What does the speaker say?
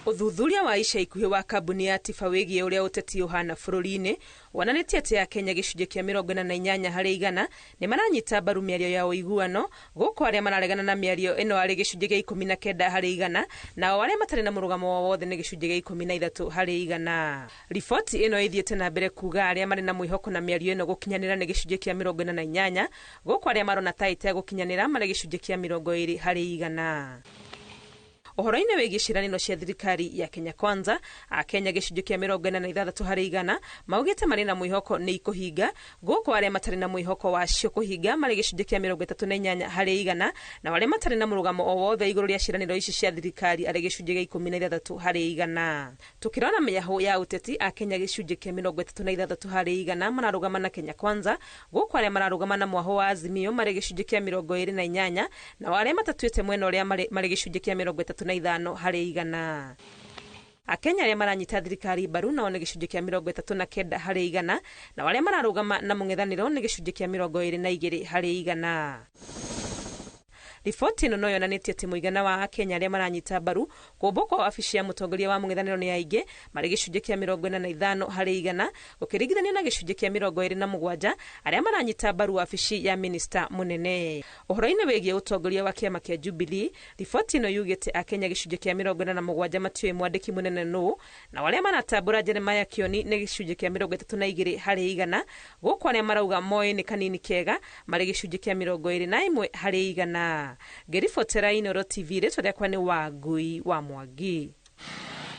Ũthuthuria wa ica ikuhĩ wa kambuni ya Tifa wĩgiĩ ũrĩa ũteti ũhana bũrũri-inĩ wonanĩtie atĩ Akenya gĩcunjĩ kĩa 48% nĩ maranyita mbaru mĩario ya ũiguano, gũkũ arĩa mararegana na mĩario ĩno arĩ gĩcunjĩ kĩa 19%, nao arĩa matarĩ na mũrũgamo o wothe nĩ gĩcunjĩ kĩa 13%. Riboti ĩno ĩthiĩte na mbere kuga arĩa marĩ na mwĩhoko na mĩario ĩno gũkinyanĩra nĩ gĩcunjĩ kĩa 48, gũkũ arĩa marona ta ĩtegũkinyanĩra marĩ gĩcunjĩ kĩa 20%. Ũhoro-inĩ wĩgiĩ ciĩranĩro cia thirikari ya Kenya Kwanza, Akenya gĩcunjĩ kĩa 46% maugĩte marĩ na mwĩhoko nĩ ikũhinga, gũkũ arĩa matarĩ na mwĩhoko wacio kũhinga marĩ gĩcunjĩ kĩa 38%, na arĩa matarĩ na mũrũgamo o wothe igũrũ rĩa ciĩranĩro ici cia thirikari arĩ gĩcunjĩ kĩa 16%. Tukĩrora mĩahũ ya ũteti, Akenya gĩcunjĩ kĩa 36% mararũgama na Kenya Kwanza, gũkũ arĩa mararũgama na mwahũ wa Azimio marĩ gĩcunjĩ kĩa 28, na arĩa matatuĩte mwena ũrĩa marĩ gĩcunjĩ kĩa 35%. Akenya arĩa maranyita thirikari mbaru nao nĩ gĩcunjĩ kĩa 39%, na arĩa mararũgama na mũng'ethanĩro nĩ gĩcunjĩ kĩa 22%. Riboti ĩno no yonanĩtie atĩ mũigana wa Akenya arĩa maranyita mbaru kũmbwo kwa wabici ya mũtongoria wa mũng'ethanĩro nĩ aingĩ marĩ gĩcunjĩ kĩa 45%, gũkĩringithanio na gĩcunjĩ kĩa 27 arĩa maranyita mbaru wabici ya minista mũnene. Ũhoro-inĩ wĩgiĩ ũtongoria wa kĩama kĩa Jubilee, riboti ĩno yugĩte Akenya gĩcunjĩ kĩa 47 matiũĩ mwandĩki mũnene nũ, na arĩa maratambũra Jeremiah Kioni nĩ gĩcunjĩ kĩa 32%, gũkũ arĩa marauga moĩ nĩ kanini kega marĩ gĩcunjĩ kĩa 21%. Ngĩribotera Inooro TV, rĩtwa rĩakwa nĩ Wangui wa Mwangi.